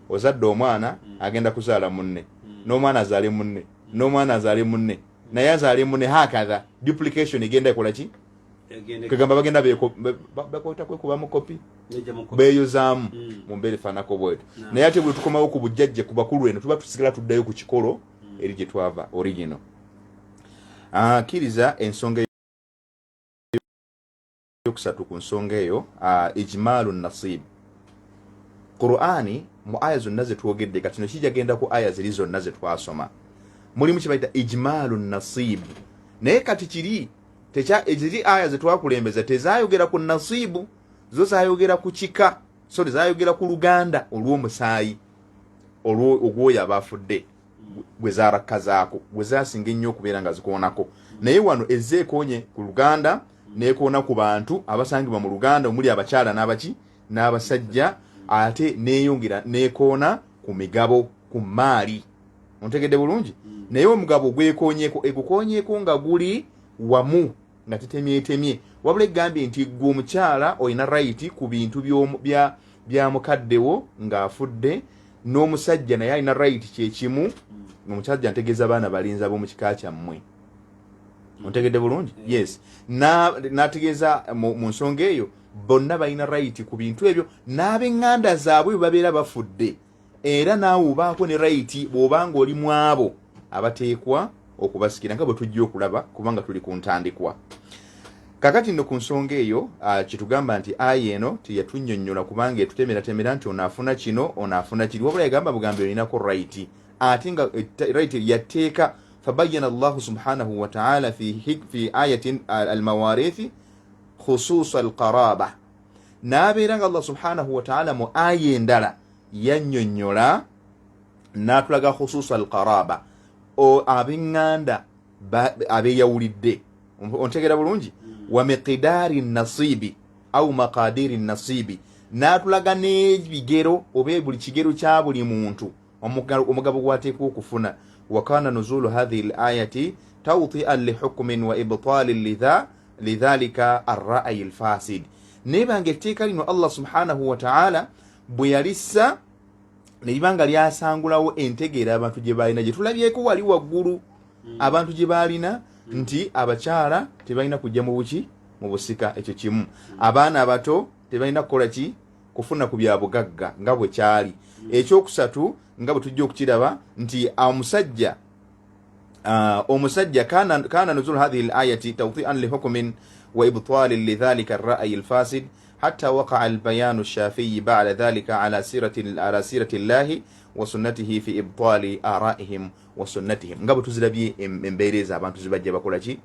Ozadde omwana, agenda kuzaala munne, n'omwana azaale munne, n'omwana azaale munne, naye azaale munne, hakadha duplication egenda ekola ki, kegamba bagenda bakweta kwekubamu kopi, beyozaamu mu mbeera efaanako bwetu. Naye ate bwe tukomawo ku bujjajja, ku bakulu eno, tuba tusigala tuddayo ku kikolo eri gye twava original. Kkiriza ensonga eyokusatu ku nsonga eyo, ijmalu nasib. Qur'ani mu aya zonna zetwogedde, kati no kijja genda ku aya ziri zonna zetwasoma, mulimu kye bayita ijmalu nasib. Naye kati kiri ziri aya zetwakulembeza tezayogera ku nasibu, zo zayogera ku kika, sorry, zayogera ku luganda olw'omusaayi ogwoyo aba afudde, gwe zarakkazaako, gwe zasinga ennyo okubeera nga zikoonako. Naye wano ezze ekoonye ku luganda, nekoona ku bantu abasangibwa mu luganda, omuli abakyala n'abaki n'abasajja, ate neyongera nekoona ku migabo, ku maali, ontegedde bulungi? Naye omugabo gwekonyeeko, egukonyeeko nga guli wamu nga tetemyetemye, wabula egambye nti gwe omukyala olina right ku bintu bya mukaddewo ng'afudde, n'omusajja naye alina right kyekimu. Omusajja ntegeeza baana balinzi ab'omu kika kyammwe. Ontegedde bulungi? Yes. N'ategeeza mu nsonga eyo bonna balina right ku bintu ebyo, n'ab'eŋŋanda zaabwe bwe babeera bafudde, era naawe obaako ne right bw'obanga oli mu abo abateekwa okubasikira, nga bwe tujja okulaba kubanga tuli ku ntandikwa. Kakati nno ku nsonga eyo kitugamba nti aya eno teyatunnyonnyola kubanga etutemeratemera nti ono afuna kino, ono afuna kiri, wabula yagamba bugambi olinako right, ate nga right yateeka. Fabayana Allahu subhanahu wa ta'ala fi ayatin almawarithi khususa alqaraba, n'abeera nga Allah subhanahu wa ta'ala mu aya endala yannyonnyola n'atulaga khususa alqaraba, ab'eŋŋanda abeeyawulidde. Ontegeera bulungi? Wa miqdaari nasibi au maqadiri nasibi, n'atulaga n'ebigero oba buli kigero kya buli muntu omugabo gwateekwa okufuna. Wa kana nuzulu hadhihi l ayati tawtian lihukmin wa ibtalin lidhalika arrayi lfasid. Naye banga etteeka lino Allah subhanahu wa ta'ala bwe yalissa ne liba nga lyasangulawo entegeera abantu gye balina, gye tulabyeko wali waggulu, abantu gye balina nti abakyala tebalina kujja mu buki, mu busika, ekyo kimu. Abaana abato tebalina kukola ki, kufuna ku bya bugagga nga bwe kyali. Ekyokusatu, nga bwe tujja okukiraba nti omusajja kana nuzul hadhihi al-ayati tawti'an li hukmin wa ibtalin lidhalika ar-ra'yi al-fasid hatta waqa'a al-bayanu ash-shafi'i ba'da dhalika ala sirati llahi wa sunnatihi fi ibtali ara'ihim wa sunnatihim, nga bwe tuzirabye embeera ezo abantu zibajja bakola ki,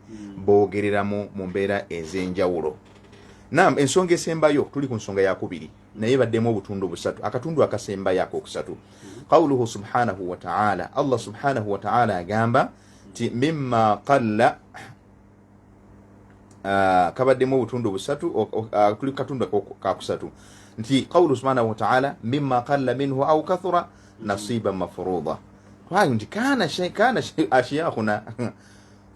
boogereramu mu mbeera ez'enjawulo. Nam ensonga esembayo, tuli ku nsonga yakubiri naye baddemu obutundu busatu, akatundu akasembayo akokusatu, qawluhu subhanahu wa ta'ala, Allah subhanahu wa ta'ala agamba nti mimma qalla, kabaddemu obutundu busatu, tuli katundu kakusatu, nti qawluhu subhanahu wa ta'ala mimma qalla minhu au kathura nasiban mafruda. Nti kana ashiyakhuna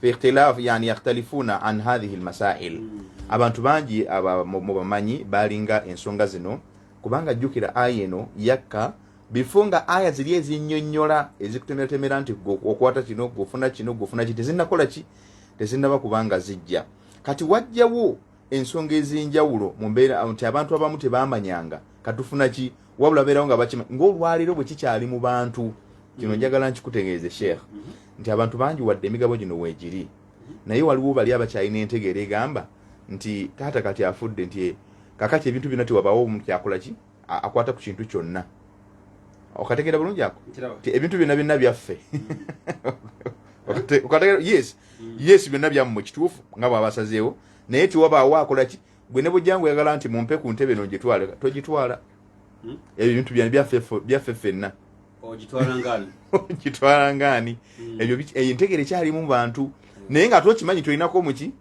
fi ikhtilaf, yani yakhtalifuna an hadhihi almasail. Abantu bangi mu bamanyi balinga ensonga zino, kubanga jjukira aya eno yakka bifo nga aya ziri ezinnyonnyola ezikutemeratemera nti okwata kino, gofuna kino, gofuna ki, tezinnakola ki, tezinnaba kubanga zijja. Kati wajjawo ensonga ez'enjawulo mu mbeera nti abantu abamu tebamanyanga katufuna ki, wabula beerawo nga bakima ng'olwaleero bwe kikyali mu bantu. Kino njagala nkikutegeeze, Sheekh, nti abantu bangi wadde emigabo gino weegiri, naye waliwo bali abakyalina entegeera egamba nti taata kati afudde, nti kakati ebintu byonna tewabaawo omuntu kyakola ki, akwata ku kintu kyonna. Okategeera bulungi ako? Nti ebintu byonna byonna byaffe. Yes, yes, byonna byammwe, kituufu nga bw'abasazeewo, naye tiwabaawo akola ki. Gwe ne bujjangu oyagala nti mumpe ku ntebe eno ngitwale, togitwala. Ebintu byaffe ffenna. Ogitwala ngaani? Ebyo eyo entegeera ekyalimu mu bantu, naye nga tokimanyi tolinako muki,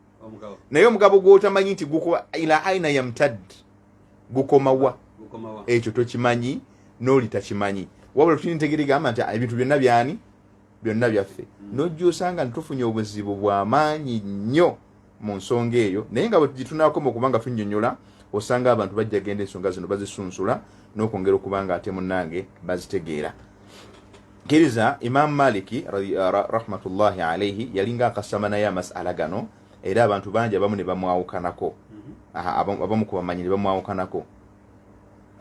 naye omugabo gw'otamanyi nti gukuba ila aina yamtad, gukomawa, ekyo tokimanyi n'oli takimanyi. Wabula tulina entegeera egamba nti ebintu byonna byani, byonna byaffe. Nojja osanga nitufunye obuzibu bw'amaanyi nnyo mu nsonga eyo, naye nga bwetunaakoma okuba nga tunnyonnyola, osanga abantu bajja genda ensonga zino bazisunsula n'okwongera okuba nga ate munnange bazitegeera. Kkiriza Imaamu Maliki rahmatullahi alaihi yalinga akasama naye amasala gano, era abantu bangi abamu ne bamwawukanako. Abamu ku bamanyi ne bamwawukanako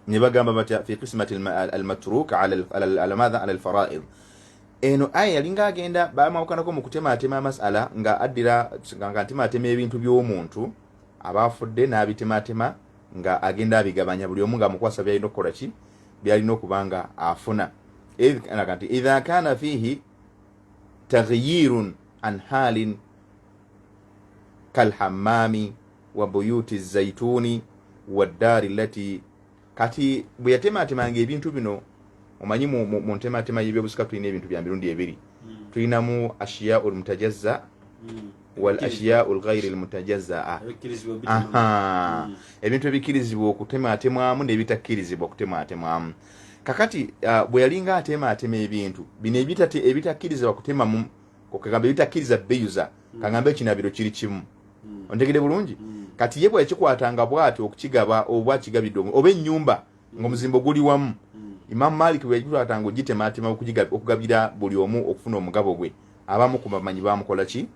ne bagamba batya fi qismati almatruk ala madha, ala alfaraid. Eno aya yalinga agenda bamwawukanako mu kutematema amasala nga addira nga ntematema ebintu by'omuntu abafudde n'abitematema nga agenda abigabanya buli omu ng'amukwasa byalina okukola ki, byalina okuba nga afuna. Nti idha kana fihi taghyirun an halin kalhammami wa buyuti zaituni waddaari lati. Kati bwe yatematemanga ebintu bino, omanyi mu ntematema y'ebyobusika tulina ebintu bya mirundi ebiri. Tulinamu ashiyau lmutajazza wal ashiyau lghairi lmutajazaa. Ebintu ebikkirizibwa okutematemwamu n'ebitakkirizibwa okutematemamu. Kakati bwe yalinga atematema ebintu bino ebitakkirizibwa kutemamu, kagamba ebitakkiriza beyuza, kagambe ekinabiro kiri kimu. Ontegere bulungi? Kati ye bwe yakikwatanga bw'ati okukigaba oba akigabidde oba ennyumba ng'omuzimbo guli wamu, Imamu Malik bwe yagikwatanga ogitematema okugabira buli omu okufuna omugabo gwe, abamu ku bamanyi bamukola ki,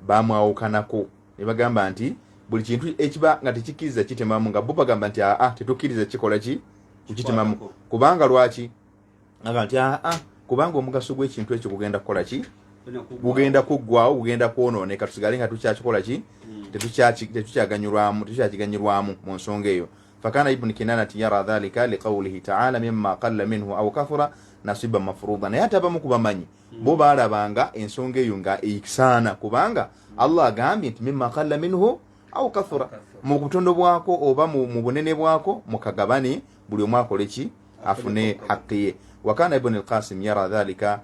Bamwawukanako ne bagamba nti buli kintu ekiba nga tekikkiriza kitemamu, nga bo bagamba nti aa, tetukkiriza kikola ki, kukitemamu. Kubanga lwaki? Aga nti aa, kubanga omugaso gw'ekintu ekyo gugenda kukola ki? Gugenda kuggwawo, gugenda kwonooneka, tusigale nga tukyakikola ki, tetukyaganyulwamu, tetukyakiganyulwamu mu nsonga eyo. Fakana Ibuni Kinanati yara dhalika liqaulihi taala mima qalla minhu au kathura nasiba mafruda. Naye ate abamu ku bamanyi bo baalabanga ensonga eyo nga ekisaana, kubanga Allah agambye nti mima qalla minhu au kathura, mu butono bwako oba mu bunene bwako mukagabane, buli omu akole ki, afune haqi ye. Wakana Ibuni Lqasim yara dhalika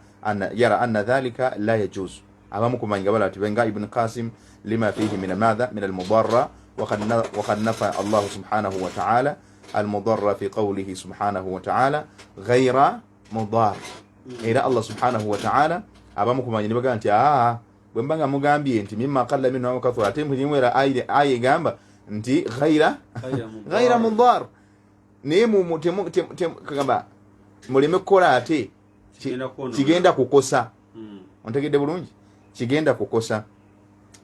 yara anna dhalika la yajuz. Abamu kumanyi nga balaba nga Ibuni Qasim lima fihi min madha min almudarra, wakad nafa Allahu subhanahu wataala almudarra fi qawlihi subhanahu wataala ghaira mudar. Era Allah subhanahu wataala, abamu kumanyi ne bagamba nti aa, bwe mba nga mugambye nti mimma qalla minhu aw kathura, ate mwera aya egamba nti ghaira mudar, naye kagamba muleme kukola ate kigenda kukosa. Ontegedde bulungi? Kigenda kukosa.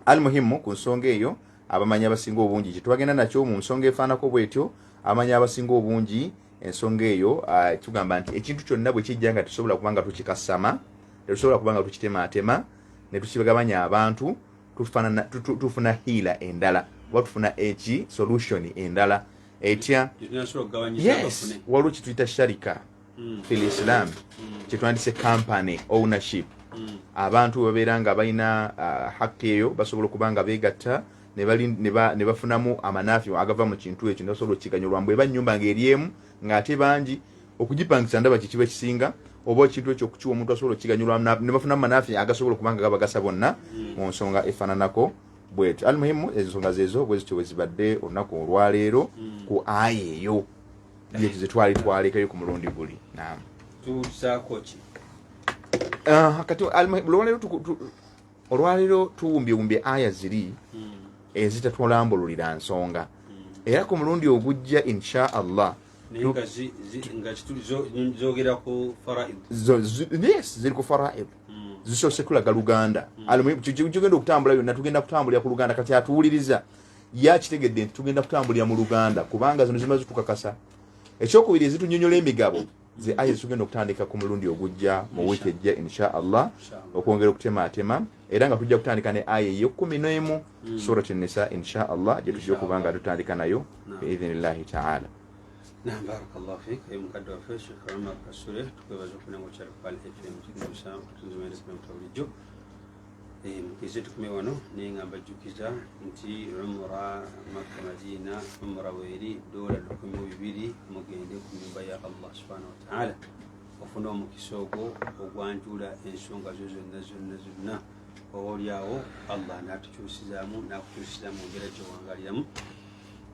Almuhimu, ku nsonga eyo abamanyi abasinga obungi kyetwagenda nakyo mu nsonga efaanako bwetyo, abamanyi abasinga obungi ensonga eyo tugamba nti ekintu kyonna bwe kijja nga tetusobola kuba nga tukikasama, tetusobola kuba nga tukitemaatema ne tukigabanya abantu, tufuna hiila endala oba tufuna eki solution endala etya? Yes, waliwo kituyita sharika fil Islam, kyetwandise company ownership. Abantu bwe babeera nga balina haki eyo, basobola okuba nga beegatta ne bafunamu amanaafi agava mu kintu ekyo, ne basobola okukiganyulwamu. Bweba nnyumba ng'eri emu ng'ate bangi, okugipangisa ndaba kikiba ekisinga, oba ekintu ekyo okukiwa omuntu asobola okukiganyulwamu ne bafunamu manaafi agasobola okuba nga gabagasa bonna mu nsonga efaananako bwetyo. Almuhimu, ensonga zezo bwe zityo bwe zibadde olunaku olwaleero ku aya eyo yetu zetwali twalekayo ku mulundi guli. Naam. Tusaako ki? Kati olwaleero tuwumbyewumbye aya ziri ezitatulambululira nsonga, era ku mulundi ogujja insha Allah. Naye nga zogera ku faraid? Yes, ziri ku faraid. Zisoose tulaga luganda. Kigenda okutambula yonna, tugenda kutambulira ku luganda. Kati atuwuliriza yakitegedde nti tugenda kutambulira mu luganda, kubanga zino zimaze tukakasa. Ekyokubiri, ezitunyonyola emigabo ze aya zitugenda okutandika ku mulundi ogujja mu wiiki ejja insha Allah, okwongera okutematema, era nga tujja kutandika ne aya eyekumi n'emu Surat Nisa insha Allah, gye tujja okuba nga tutandika nayo biidhinillahi taala. Nam, barakallahu fik. Mukadde waffe Sheikh Umar Kasule, tukwebaza okubera nga okyali ku Pearl FM 17 katunzimaerekumta bulijjo. Mukize tukume wano, naye nga mbajjukiza nti umra Makka Madina, umra weeri $2,000. Mugende ku nyumba ya Allah subhanahu wataala, ofune omukisa ogwo ogwanjula ensonga zo zonna zonna zonna, oba oliawo Allah natukyusizaamu, nakukyusizaamu mu mbeera gyowangaliramu.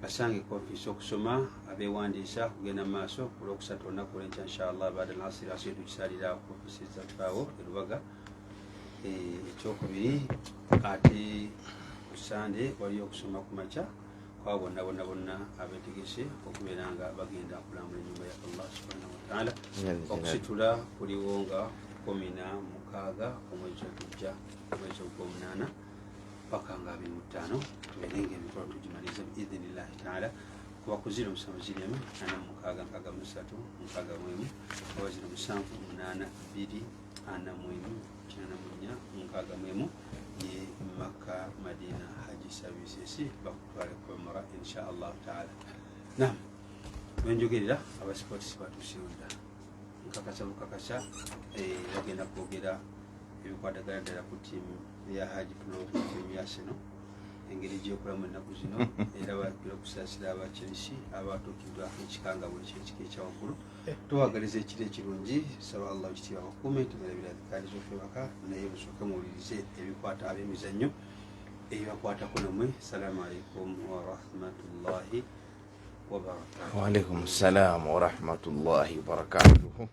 Basange ku ofiisi. Okusoma abeewandiisa kugenda mu maaso ku Lwokusatu, olunaku olwenkya inshallah, baada al asiri. Asiri tukisalira ku ofiisi zaffe awo e Lubaga. Ekyokubiri, ate ku Sande waliyo okusoma ku makya kwa bonna bonna bonna abetegese okubeera nga bagenda kulambula enyumba ya Allah subhanahu wataala. Okusitula kuliwo nga 16 omwezi ogujja, omwezi ogwomunaana, paka nga 25, tubeere nga emikolo tugimaliza biidhinillahi taala. Kuba ku 070 46 63 61 oba 0782 41 84 61 ye Makka Madina Haji Services, bakutwale ku umra insha Allahu taala. Nam, wenjogerera aba sports batuusewo dda, nkakasa bukakasa bagenda kwogera ebikwatagana ddala ku ttiimu ya Haji Pro, ttiimu ya Arsenal, engeri gyekolamu ennaku zino. Era bakira okusaasira aba Chelsea abatuukiddwako ekikangabwa ekyekika ekyawaggulu. Tubagaliza ekiro ekirungi. Saba Allah ekitiibwa bakuume. Tumerabira adhikaari z'okwebaka, naye musooke muwulirize ebikwata ab'emizannyo ebibakwatako namwe. Salaamu alaikum warahmatullahi wabarakatuh. Waalaikum salam warahmatullahi wabarakatuhu.